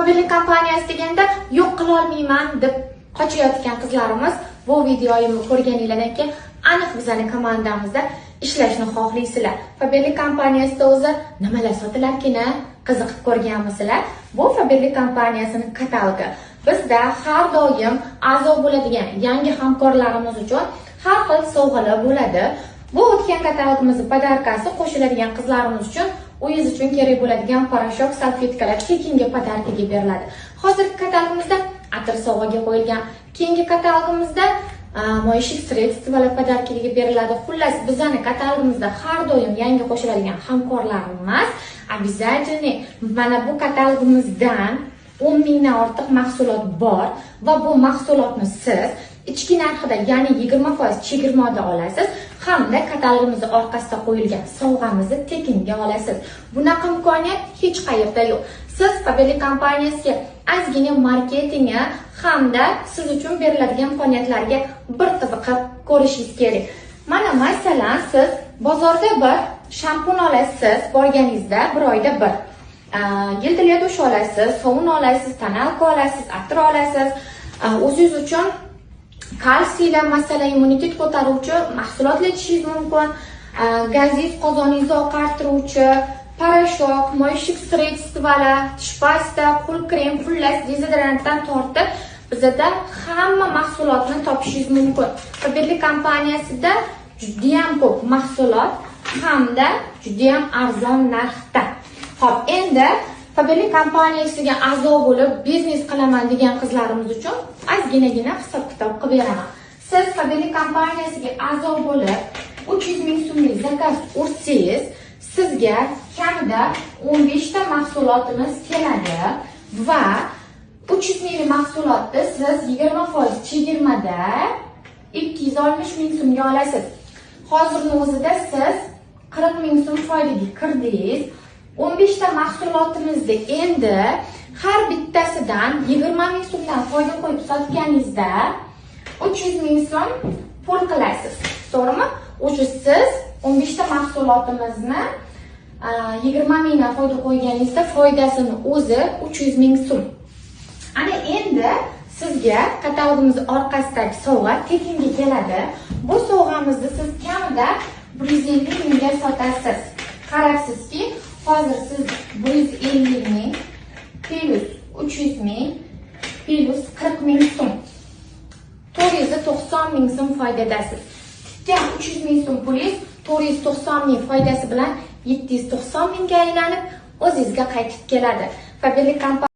Faberlic kompaniyasi deganda yo'q, qilolmayman deb qochayotgan qizlarimiz, bu videoyimni ko'rganinglardan keyin aniq bizani komandamizda ishlashni xohlaysizlar. Faberlic kompaniyasida o'zi nimalar sotilarkin, qiziqib ko'rganmisizlar? Bu Faberlic kompaniyasini katalogi. Bizda har doim a'zo bo'ladigan yangi hamkorlarimiz uchun har xil sovg'alar bo'ladi. Bu o'tgan katalogimizni подарка si, qo'shiladigan qizlarimiz uchun uyingiz uchun kerak bo'ladigan порошок, salfetkalar tekinga подарка ga beriladi. Hozirgi katalogimizda atir sovg'aga qo'yilgan. Keyingi katalogimizda моющих средство lar подарка ga beriladi. Xullas, bizani katalogimizda har doim yangi qo'shiladigan hamkorlarimiz обязательно mana bu katalogimizdan 10 mingdan ortiq mahsulot bor va bu mahsulotni siz ichki narxida, ya'ni 20% chegirmada olasiz hamda katalogimizni orqasida qo'yilgan sovg'amizni tekinga olasiz. Bunaqa imkoniyat hech qayerda yo'q. Siz Faberlic kompaniyasiga ozgina marketingi hamda siz uchun beriladigan imkoniyatlarga bir qiziqib ko'rishingiz kerak. Mana, masalan, siz bozorda bir shampun olasiz, borganingizda bir oyda bir. Гель для душ olasiz, sovun olasiz, тоналка olasiz, atir olasiz. O'zingiz uchun kalsiylar, masalan, immunitet ko'taruvchi mahsulotlar ichishingiz mumkin. Gazingiz, qozoningizni oqartiruvchi порошок, моющих средство lar, tish pasta, qo'l krem, xullas, dezodorantdan tortib bizada hamma mahsulotni topishingiz mumkin. Faberlic kompaniyasida judayam ko'p mahsulot hamda judayam arzon narxda. Xo'p, endi Faberlic kompaniyasiga a'zo bo'lib biznes qilaman degan qizlarimiz uchun ozginagina hisob-kitob qilib beraman. Siz Faberlic kompaniyasiga a'zo bo'lib 300 ming so'mlik заказ ursangiz, sizga kamida 15 ta mahsulotimiz keladi va 300 minglik mahsulotni siz 20% chegirmada 260 ming so'mga olasiz. Hozirni o'zida siz 40 ming so'm foydaga kirdingiz. 15 ta mahsulotimizni endi har bittasidan 20 ming so'mdan foyda qo'yib sotganingizda 300 ming so'm pul qilasiz. To'g'rimi? O'sha siz 15 ta mahsulotimizni 20 mingdan foyda qo'yganingizda foydasini o'zi 300 ming so'm. Ana endi sizga katalogimiz orqasidagi sovg'a tekinga keladi. Bu sovg'amizni siz kamida 150 mingga sotasiz. Qarabsizki, hozir siz 150 ming plyus 300 ming plyus 40 ming so'm. 490 ming so'm foydadasiz. Tikkan 300 ming so'm pulingiz 490 ming foydasi bilan 790 mingga aylanib, o'zingizga qaytib keladi. Faberlic.